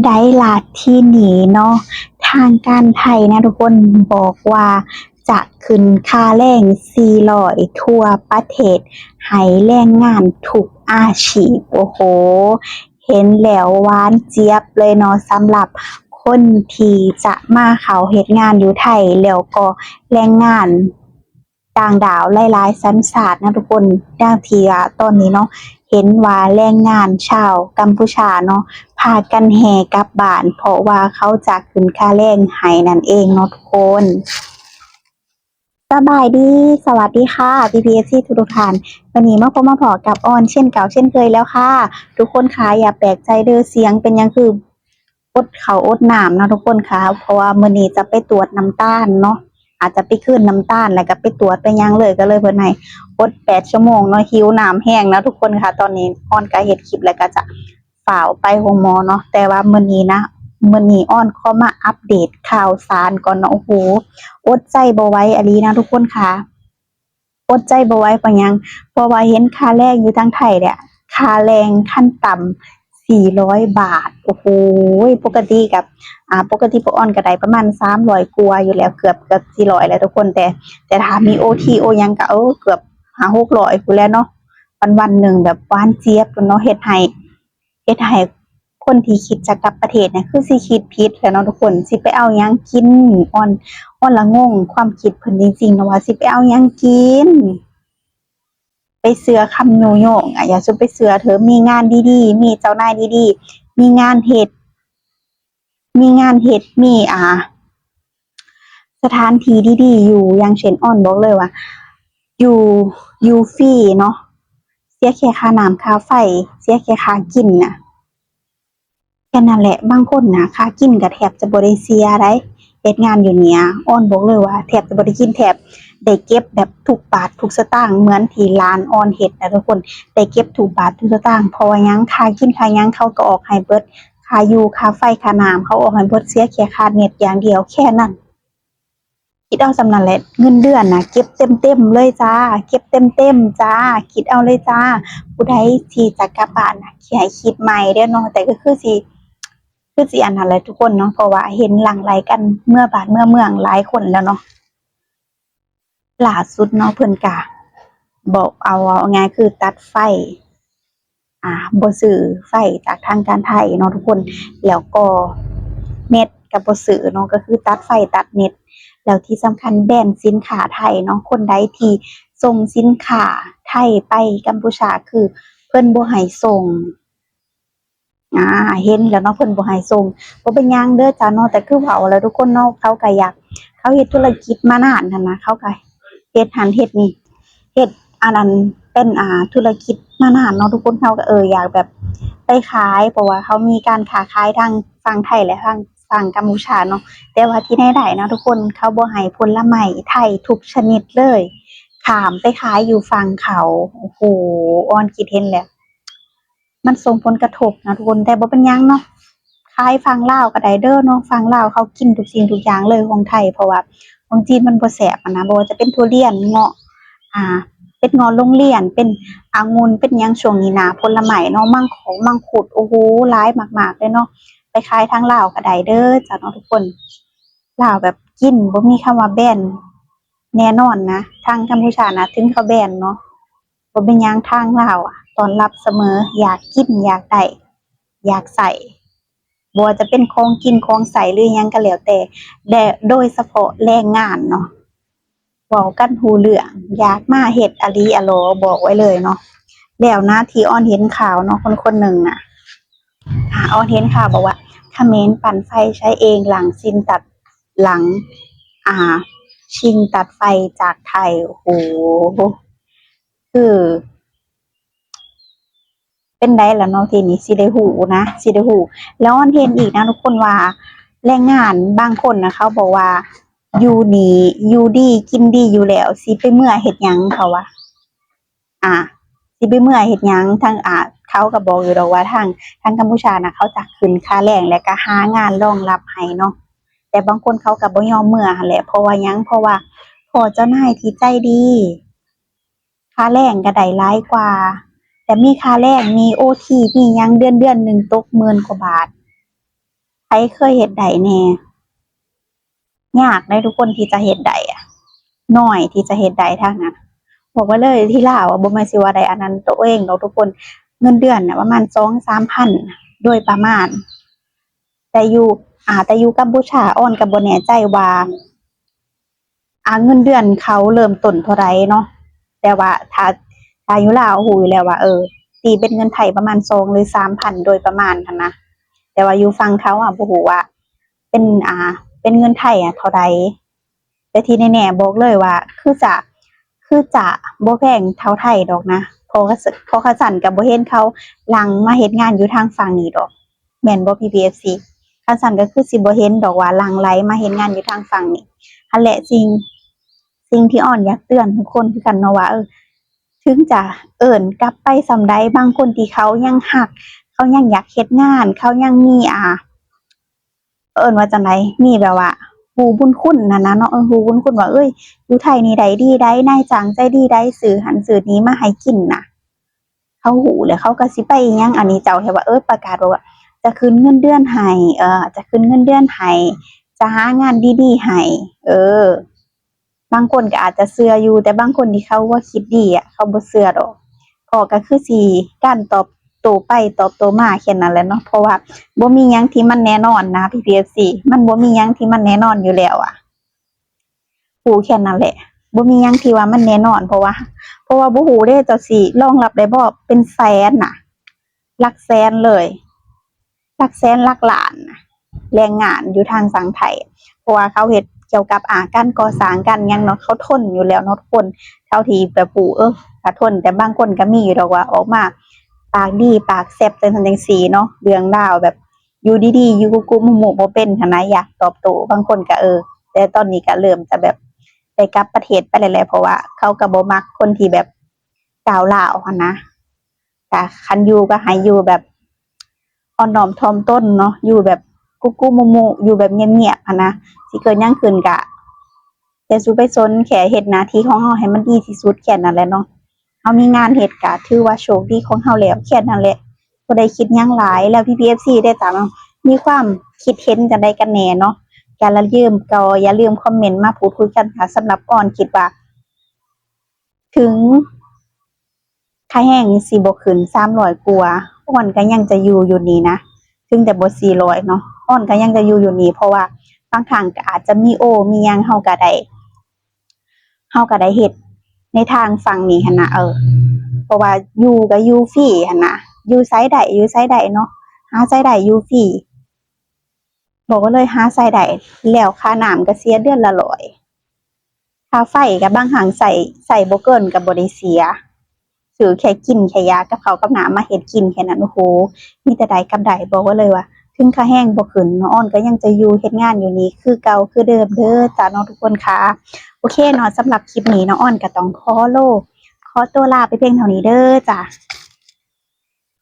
ໄດ້ລະ ທີນີ້ເນາະ ທາງການໄທນະທຸກຄົນ ບອກວ່າຈະຂຶ້ນຄ່າແຮງສີ່ຮ້ອຍທົ່ວປະເທດ ໃຫ້ແຮງງານທຸກອາຊີບ. ໂອ້ໂຫ ເຫັນແລ້ວຫວານຈຽບເລີຍເນາະ ສຳລັບຄົນທີ່ຈະມາເຂົ້າເຮັດງານຢູ່ໄທ ແລ້ວກໍແຮງງານ ຕ່າງດ້າວຫຼາຍໆສັນຊາດນະທຸກຄົນ. ດັ່ງທີ່ວ່າຕອນນີ້ເນາະ ເຫັນວ່າແຮງງານຊາວກຳປູຊາເນາະ ພາກັນແຫ່ກັບບ້ານ ເພາະວ່າເຂົາຈະຂຶ້ນຄ່າແຮງໃຫ້ນັ້ນເອງເນາະທຸກຄົນ. ສະບາຍດີ ສະຫວັດດີຄ່ະ ພີ່ໆເອັຟຊີທຸກໆທ່ານ. ມື້ນີ້ມາພົບມາພໍ້ກັບອອນເຊັ່ນເກົ່າເຊັ່ນເຄີຍແລ້ວຄ່ະ. ທຸກຄົນຄ່ະ ຢ່າແປກໃຈເດີ້ ສຽງເປັນຫຍັງຄື ອົດເຂົ້າອົດນ້ຳເນາະທຸກຄົນຄ່ະ ເພາະວ່າມື້ນີ້ຈະໄປຕວດນ້ຳຕານເນາະ ອາດຈະໄປຄືນນ້ຳຕານ ແລ້ວກໍໄປຕວດໄປຫຍັງເລີຍ ກໍເລີຍເພິ່ນໃຫ້ອົດແປດຊົ່ວໂມງເນາະ. ຫິວນ້ຳແຮງເນາະທຸກຄົນຄ່ະ. ຕອນນີ້ອອນກໍເຮັດຄລິບ ແລ້ວກໍຈະຟ້າວໄປໂຮງໝໍເນາະ. ແຕ່ວ່າມື້ນີ້ນະ ມື້ນີ້ອອນຂໍມາອັບເດດຂ່າວສານກ່ອນເນາະ. ໂອ້ໂຫ ອົດໃຈບໍ່ໄຫວອີ່ຫຼີນະທຸກຄົນຄ່ະ. ອົດໃຈບໍ່ໄຫວ ເພາະຫຍັງ? ເພາະວ່າເຫັນຄ່າແຮງຢູ່ທາງໄທແຫຼະ ຄ່າແຮງຂັ້ນຕ່ຳສີ່ຮ້ອຍບາດ. ໂອ້ໂຫ ປົກກະຕິກັບ ອ່າ ປົກກະຕິພວກອອນກໍໄດ້ປະມານສາມຮ້ອຍກວ່າຢູ່ແລ້ວ ເກືອບ ເກືອບສີ່ຮ້ອຍແລ້ວທຸກຄົນ. ແຕ່ ແຕ່ຖ້າມີໂອທີໂອຫຍັງກໍ ເອີ ເກືອບຫ້າຫົກຮ້ອຍພຸ້ນແຫຼະເນາະ. ວັນໆໜຶ່ງແບບຫວານຈຽບເນາະ ເຮັດໃຫ້ ເຮັດໃຫ້ຄົນທີ່ຄິດຈະກັບປະເທດນະ ຄືຊິຄິດຜິດແຫຼະເນາະທຸກຄົນ. ຊິໄປເອົາຫຍັງກິນ? ອອນ ອອນລະງົງຄວາມຄິດເພິ່ນຈິງໆເນາະ ວ່າຊິໄປເອົາຫຍັງກິນ? ໄປເຊື່ອຄຳຍຸຍົງອະ ຢ່າສູ່ໄປເຊື່ອເທີ. ມີງານດີໆ ມີເຈົ້ານາຍດີໆ ມີງານເຮັດ ມີງານເຮັດ ມີ ອ່າ ສະຖານທີ່ດີໆຢູ່ ຢ່າງເຊັ່ນ ອອນບອກເລີຍວ່າ ຢູ່ ຢູ່ຟຣີເນາະ ເສຍແຄ່ຄ່ານ້ຳຄ່າໄຟ ເສຍແຄ່ຄ່າກິນນະ ແຄ່ນັ້ນແຫຼະ. ບາງຄົນນະ ຄ່າກິນກໍແທບຈະບໍ່ໄດ້ເສຍໃດ໋ ເຮັດງານຢູ່ນີ້ ອອນບອກເລີຍວ່າແທບຈະບໍ່ໄດ້ກິນ ແທບໄດ້ເກັບແບບທຸກບາດທຸກສະຕາງ ເໝືອນທີ່ຫຼານອອນເຮັດນະທຸກຄົນ ໄດ້ເກັບທຸກບາດທຸກສະຕາງ. ເພາະວ່າຫຍັງ? ຄ່າກິນຄ່າຫຍັງເຂົາກໍອອກໃຫ້ເບິດ ຄ່າຢູ່ ຄ່າໄຟ ຄ່ານ້ຳ ເຂົາອອກໃຫ້ເບິດ ເສຍແຄ່ຄ່າເນັດຢ່າງດຽວ ແຄ່ນັ້ນ. ຄິດເອົາສ່ຳນັ້ນແຫຼະ ເງິນເດືອນນະ ເກັບເຕັມໆເລີຍຈ້າ ເກັບເຕັມໆຈ້າ ຄິດເອົາເລີຍຈ້າ. ຜູ້ໃດທີ່ຈະກັບບ້ານນະ ໃຫ້ຄິດໃໝ່ເດີ້ເນາະ ແຕ່ກໍຄືຊິ ຄືຊິອັນນັ້ນແຫຼະທຸກຄົນເນາະ ເພາະວ່າເຫັນຫຼັ່ງໄຫຼກັນເມືອບ້ານເມືອເມືອງຫຼາຍຄົນແລ້ວເນາະ. ລ່າສຸດເນາະ ເພິ່ນກະບອກ ເອົາ ເວົ້າງ່າຍໆ ຄືຕັດໄຟ ອ່າ ບໍ່ຊື້ໄຟຈາກທາງການໄທເນາະທຸກຄົນ ແລ້ວກໍເນັດກໍບໍ່ຊື້ເນາະ ກໍຄືຕັດໄຟຕັດເນັດ. ແລ້ວທີ່ສຳຄັນແບນສິນຄ້າໄທເນາະ ຄົນໃດທີ່ສົ່ງສິນຄ້າໄທໄປກຳປູຊາ ຄືເພິ່ນບໍ່ໃຫ້ສົ່ງ. ອາ ເຫັນແລ້ວເນາະ ເພິ່ນບໍ່ໃຫ້ສົ່ງ ບໍ່ເປັນຫຍັງເດີ້ຈ້າເນາະ. ແຕ່ຄືເວົ້າແຫຼະທຸກຄົນເນາະ ເຂົາກໍຢາກ ເຂົາເຮັດທຸລະກິດມານານຫັ້ນນະ ເຂົາກໍເຮັດຫັ້ນເຮັດນີ້ ເຮັດອັນນັ້ນເປັນ ອ່າ ທຸລະກິດມານານເນາະທຸກຄົນ ເຂົາກໍ ເອີ ຢາກແບບໄປຂາຍ ເພາະວ່າເຂົາມີການຄ້າຂາຍທາງຝັ່ງໄທ ແລະ ທາງຝັ່ງກຳປູຊາເນາະ. ແຕ່ວ່າທີ່ໃດໆເນາະທຸກຄົນ ເຂົາບໍ່ໃຫ້ຜົນລະໄມ້ໄທທຸກຊະນິດເລີຍ ຂ້າມໄປຂາຍຢູ່ຝັ່ງເຂົາ. ໂອ້ໂຫ ອອນຄິດເຫັນແລ້ວ ມັນສົ່ງຜົນກະທົບນະທຸກຄົນ ແຕ່ບໍ່ເປັນຫຍັງເນາະ ຂາຍຝັ່ງລາວກໍໄດ້ເດີ້ເນາະ. ຝັ່ງລາວເຂົາກິນທຸກສິ່ງທຸກຢ່າງເລີຍຂອງໄທ ເພາະວ່າຂອງຈີນມັນບໍ່ແຊບຫັ້ນນະ ບໍ່ວ່າຈະເປັນທຸລຽນ ເງາະ ອ່າ ເປັນເງາະໂລງລຽນ ເປັນອະງຸ່ນ ເປັນຫຍັງ ຊ່ວງນີ້ໜ້າຜົນລະໄມ້ເນາະ ມັງຂອງມັງຄຸດ ໂອ້ໂຫ ຫຼາຍມາກໆເລີຍເນາະ. ໄປຂາຍທາງລາວກໍໄດ້ເດີ້ຈ້າເນາະທຸກຄົນ ລາວແບບກິນບໍ່ມີຄຳວ່າແບນແນ່ນອນນະ ທາງກຳປູຊານະ ເຖິງເຂົາແບນເນາະ ບໍ່ເປັນຫຍັງ ທາງລາວອະຕ້ອນຮັບສະເໝີ ຢາກກິນ ຢາກໄດ້ ຢາກໃຊ້ ບໍ່ວ່າຈະເປັນຂອງກິນຂອງໃຊ້ ຫຼື ຫຍັງກໍແລ້ວແຕ່ ແລະ ໂດຍສະເພາະແຮງງານເນາະ ເວົ້າກັນຮູ້ເລື່ອງ ຢາກມາເຮັດອະຫຼີອະຫຼໍ ບອກໄວ້ເລີຍເນາະ. ແລ້ວນະ ທີ່ອອນເຫັນຂ່າວເນາະ ຄົນໆໜຶ່ງນະ ອາ ອອນເຫັນຂ່າວບອກວ່າ ຂະເໝນປັ່ນໄຟໃຊ້ເອງ ຫຼັງຊິງຕັດ ຫຼັງ ອ່າ ຊິງຕັດໄຟຈາກໄທ. ໂອ້ໂຫ ຄື ເປັນໃດລະເນາະ ທີນີ້ຊິໄດ້ຮູ້ນະ ຊິໄດ້ຮູ້. ແລ້ວອອນເຫັນອີກນະທຸກຄົນວ່າ ແຮງງານບາງຄົນນະ ເຂົາບອກວ່າ ຢູ່ນີ້ຢູ່ດີກິນດີຢູ່ແລ້ວ ຊິໄປເມືອເຮັດຫຍັງ ເຂົາວ່າ ອາ ຊິໄປເມືອເຮັດຫຍັງ ທາງ ອາ ເຂົາກໍບອກຢູ່ດອກວ່າ ທາງ ທາງກຳປູຊານະ ເຂົາຈະຂຶ້ນຄ່າແຮງ ແລະ ກໍຫາງານລອງຮັບໃຫ້ເນາະ. ແຕ່ບາງຄົນເຂົາກໍບໍ່ຍອມເມືອຫັ້ນແຫຼະ ເພາະວ່າຫຍັງ? ເພາະວ່າພໍ້ເຈົ້ານາຍທີ່ໃຈດີ ຄ່າແຮງກໍໄດ້ຫຼາຍກວ່າ ແລະ ມີຄ່າແຮງ ມີໂອທີ ມີຫຍັງ ເດືອນ ເດືອນໜຶ່ງຕົກໝື່ນກວ່າບາດ. เคยเฮ็ดได้แหน่ ยากเด้ทุกคนที่จะเฮ็ดได้อะ น้อยที่จะเฮ็ดได้ทางนั้น บอกไว้เลย ที่ลาวอะ บ่แม่นสิว่าได้อันนั้นโตเองดอกทุกคน เงินเดือนน่ะประมาณสองสามพัน โดยประมาณ แต่อยู่ อ่า แต่อยู่กัมพูชา ออนก็บ่แน่ใจว่า อ่า เงินเดือนเขาเริ่มต้นเท่าใดเนาะ แต่ว่าถ้า ถ้าอยู่ลาวฮู้อยู่แล้วว่า เออ ตีเป็นเงินไทยประมาณสองหรือสามพันโดยประมาณหั้นนะ แต่ว่าอยู่ฝั่งเขาอะ บ่ฮู้ว่าเป็น อ่า เป็นเงินไทยอะเท่าใด แต่ที่แน่ๆ บอกเลยว่า คือจะ คือจะบ่แพงเท่าไทยดอกนะ เพราะว่า เพราะคันซั้นก็บ่เห็นเขาหลั่งมาเฮ็ดงานอยู่ทางฝั่งนี้ดอก แม่นบ่ พีพีเอฟซี คันซั้นก็คือสิบ่เห็นดอกว่าหลั่งไหลมาเฮ็ดงานอยู่ทางฝั่งนี้ หั้นแหละ สิ่ง สิ่งที่ออนอยากเตือนทุกคนคือกันเนาะว่า เออ ถึงจะเอิ้นกลับไปส่ำใด บางคนที่เขายังฮัก เขายังอยากเฮ็ดงาน เขายังมี อ่า เอิ้นว่าจั่งใด มีแบบว่าฮู้บุญคุณหั้นนะเนาะ เออ ฮู้บุญคุณว่า เอ้ย อยู่ไทยนี่ได้ดีได๋ นายจ้างใจดีได๋ ซื้อหั้นซื้อนี่มาให้กินน่ะ เขาฮู้แล้วเขาก็สิไปอิหยัง อันนี้เจ้าแค่ว่า เออ ประกาศบอกว่าจะขึ้นเงินเดือนให้ เออ จะขึ้นเงินเดือนให้ จะหางานดีๆ ให้ เออ บางคนก็อาจจะเชื่ออยู่ แต่บางคนที่เขาบ่คิดดีอะ เขาบ่เชื่อดอก เพราะก็คือสิการตอบโต้ไปตอบโต้มาแค่นั้นแหละเนาะ เพราะว่าบ่มีหยังที่มันแน่นอนนะ พีพีเอฟซี มันบ่มีหยังที่มันแน่นอนอยู่แล้วอะ ฮู้แค่นั้นแหละ บ่มีหยังที่ว่ามันแน่นอน เพราะว่า เพราะว่าบ่ฮู้เด้ เจ้าสิรองรับได้บ่ เป็นแสนน่ะ หลักแสนเลย หลักแสนหลักล้านน่ะ แรงงานอยู่ทางฝั่งไทย เพราะว่าเขาเฮ็ดเกี่ยวกับ อ่า การก่อสร้าง การหยังเนาะ เขาทนอยู่แล้วเนาะทุกคน เท่าที่แบบฮู้ เออ ก็ทน แต่บางคนก็มีอยู่ดอกว่าออกมาปากดีปากแซบจั่งซั้นจั่งซี้เนาะ เรื่องราวแบบอยู่ดีๆ อยู่กุ๊กๆ มุๆ บ่เป็นหั้นนะ อยากตอบโต้ บางคนก็ เออ แต่ตอนนี้ก็เริ่มจะแบบได้กลับประเทศไปแล้วแหละ เพราะว่าเขาก็บ่มักคนที่แบบก้าวร้าวหั้นนะ ก็คันอยู่ก็ให้อยู่แบบอ่อนน้อมถ่อมตนเนาะ อยู่แบบกุ๊กๆ มุๆ อยู่แบบเงียบๆ หั้นนะ สิเกิดหยังขึ้นก็อย่าสู่ไปสน แค่เฮ็ดหน้าที่ของเฮาให้มันดีที่สุด แค่นั้นแหละเนาะ เฮามีงานเฮ็ดก็ถือว่าโชคดีของเฮาแล้ว แค่นั้นแหละ บ่ได้คิดหยังหลาย แล้วพีพีเอฟซีได้ตาม มีความคิดเห็นจั่งใดกันแหน่เนาะ ก็อย่าลืม ก็อย่าลืมคอมเมนต์มาพูดคุยกันค่ะ สำหรับออนคิดว่า ถึงค่าแรงสิบ่ขึ้นสามร้อยกว่า ออนก็ยังจะอยู่ อยู่นี่นะ ถึงแต่บ่สี่ร้อยเนาะ ออนก็ยังจะอยู่ อยู่นี่ เพราะว่าบางครั้งก็อาจจะมีโอ มีหยัง เฮาก็ได้ เฮาก็ได้เฮ็ดในทางฝั่งนี้หั้นนะ เออ เพราะว่าอยู่ก็อยู่ฟรีหั้นนะ อยู่ไสได้ อยู่ไสได้เนาะ หาไสได้อยู่ฟรี บอกไว้เลย หาไสได้ แล้วค่าน้ำก็เสียเดือนละร้อย ค่าไฟก็บางครั้งใช้ ใช้บ่เกินก็บ่ได้เสีย ซื้อแค่กินแค่อยากกับข้าวกับน้ำมาเฮ็ดกินแค่นั้น โอ้โห มีแต่ได้กับได้ บอกไว้เลยว่า ถึงค่าแรงบ่ขึ้น น้องออนก็ยังจะอยู่เฮ็ดงานอยู่นี่คือเก่าคือเดิมเด้อจ้าเนาะทุกคนค่ะ โอเคเนาะ สำหรับคลิปนี้น้องออนก็ต้องขอโล ขอตัวลาไปเพียงเท่านี้เด้อจ้า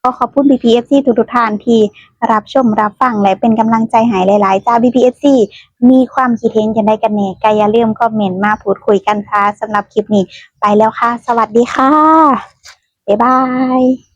ขอขอบคุณพีพีเอฟซีทุกๆ ท่านที่รับชมรับฟังและเป็นกำลังใจให้หลายๆ จ้า พีพีเอฟซี มีความคิดเห็นจั่งใดกันแหน่ ก็อย่าลืมคอมเมนต์มาพูดคุยกันค่ะ สำหรับคลิปนี้ไปแล้วค่ะ สวัสดีค่ะ บ๊ายบาย